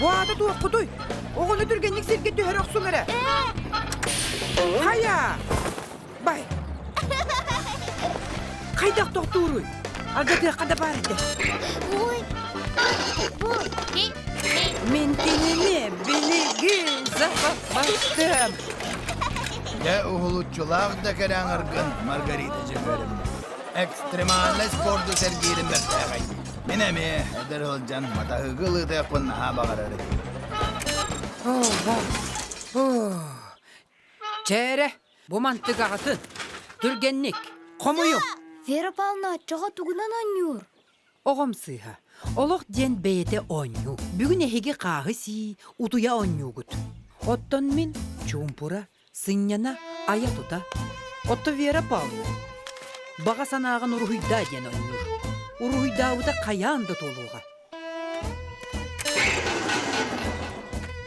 Бу аата туохпутуй? Оҕону түргэнник сиргэ түһэрэ охсуҥ эрэ. Хайа! Бай! Хайдах тохтууруй? Алдьатыахха да баар этэ. Ой! Бу! Мин кинини билигин саппаттым. Дьэ уһулуччулаах да кэрэ аҥаргын, Маргарита Дьөгүөрэбинэ. Экстремальнай спорду сэргиирин бэртээхэй. Мин эмиэ эдэр сылдьан матаһыгы ылыытыахпын наһаа баҕарар этим. Чэ эрэ, бу мантык аҕатын. Түргэнник, хомуйуҥ. Вера Павловна оччоҕо тугунан оонньуур? Оҕом сыыһа. Олох диэн бэйэтэ оонньуу. Бүгүн эһиги хааһы сии, утуйа оонньуугут. Оттон мин чуумпура, сынньана, айа-тута. Отто Вера Павловна баҕа санааҕын уруһуйдаа диэн оонньуур. Уруһуйдаабыта хайаан да туолуоҕа.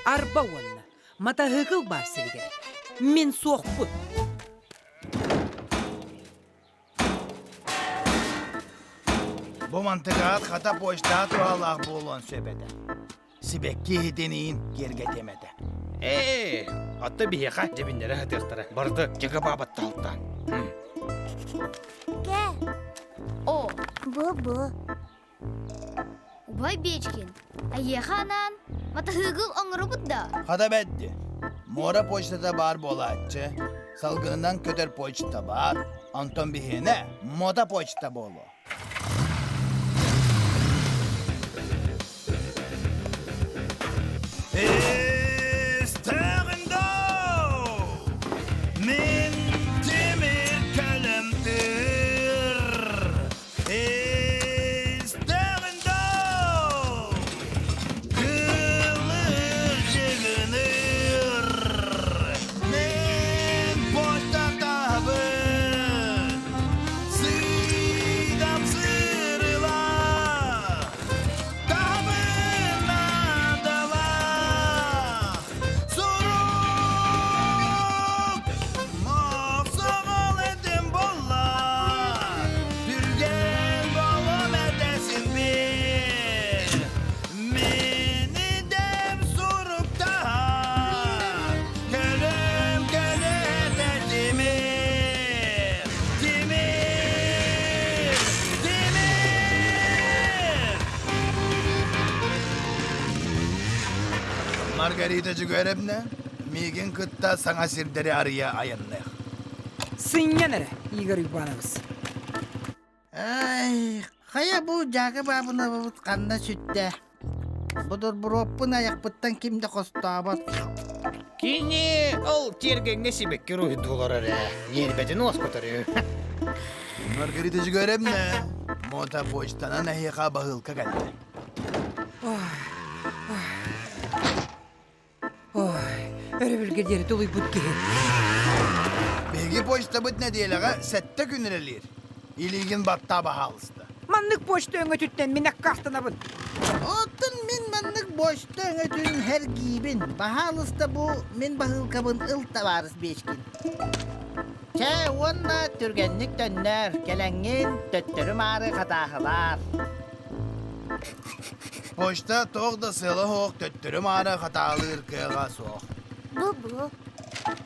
Арба уонна матаһыыкыл баар сиригэр мин суохпун. Бу мантыгаат хата почтаҕа туһалаах буолуон сөп этэ. Сибэкки иһитиниин киэргэтиэм этэ. Ээ, атта биһиэхэ дьэбиннэрэ сатыахтара. Барыта дьыгабаабаттаалтаан. Кэ. О. Бу-бу. Убай Бечкин, эйиэхэ анаан матаһыыгыл оҥоробут да? Хата бэрди. Муора почтата баар буолааччы. Салгынынан көтөр почта баар. Онтон биһиэнэ мота почта буолуо. Мин тимир кэлэмтир Истэҕин доо, кылыр дьыгыныыр, мин почтатабын, сыыдам сырыла, таһабын наадалаах, сурук Мохсоҕол этим буолла, түргэн болом этэсин бир. Мин идэм суруктаһар, кэлем кэлэтэ тимир, тимир, тимир. Маргарита Дьөгүөрэбнэ, миигин кытта саҥа сирдэри арыйа айанныах. Сынньан эрэ, Игорь Иванович. Ай, хайа бу Дьаакы Баабынабыт ханна сүттэ? Бодорбуруоппун айахпыттан ким да хостообот. Кини ол тиэргэҥҥэ сибэкки уруһуйдуу олорор ээ. Ньиэрбэтин уоскутар үһү. Маргарита Дьөгүөрэбнэ, мотопочтанан эһиэхэ баһыылка кэллэ. Ой, өрөбүлгэ диэри тулуйбут киһи. Биһиги почтабыт нэдиэлэҕэ сэттэ күн үлэлиир. Илиигин баттаа баһаалыста. Маннык почта өҥөтүттэн мин аккаастанабын. Оттон мин маннык почта өҥөтүн сэргиибин. Баһаалыста бу мин баһыылкабын ыл табаарыс Бечкин. Чэ уонна түргэнник төннөр, кэлэҥҥин төттөрү-маары хатааһылаар. Почта туох да сыала суох төттөрү-маары хатаалыыр кыаҕа суох. Бу-бу.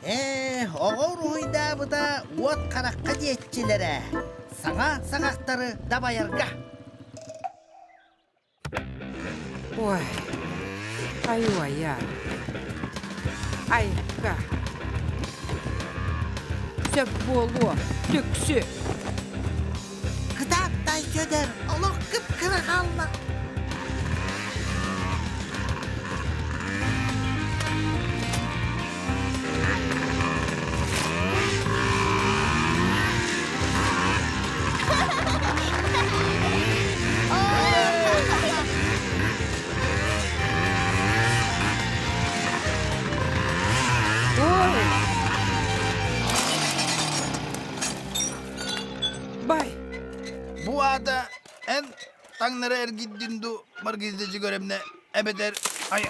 Ээ, оҕо уруһуйдаабыта уот харахха диэччилэрэ. Саҥа саҕахтары дабайарга. Ой, ай-ой-ай. Айка. Сөп буолуо, түксү. Кытааттай Дьөдөр, олох кып-кыра хаалла. Ой! Бай! Бу аата эн таҥнары эргийдин дуу, Маргиздечи көрөмнө, эбэтэр ай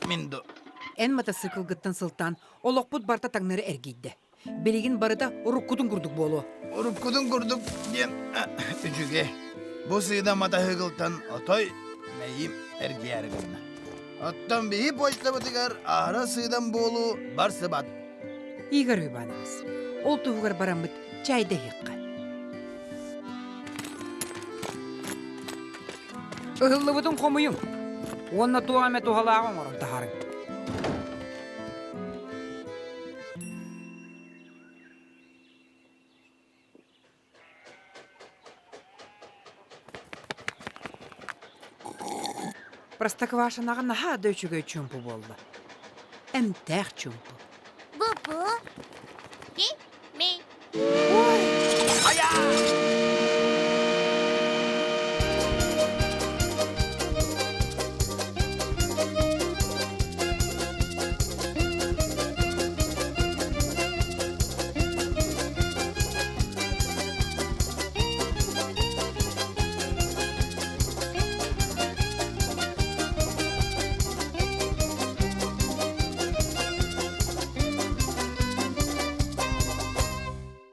мин дуу. Эн матасыыкылгыттан сылтаан олохпут барыта таҥнары эргийдэ. Билигин барыта уруккутун курдук буолуо. Уруккутун курдук диэн үчүгэй. Бу сыыда матаһыыкылтан отой мэйиим эргийээри гынна. Оттон биһи почтабытыгар аһара сыыдам буолуу барсыбат. Игорь Иванович, ол туһугар бараммыт чайдаһыахха. Ыһыллыбытын хомуйуҥ уонна туох эмэ туһалааҕы оҥорон таһаарыҥ. Простоквашиноҕа наһаа да үчүгэй чуумпу буолла. Эмтээх чуумпу. Бу-бу.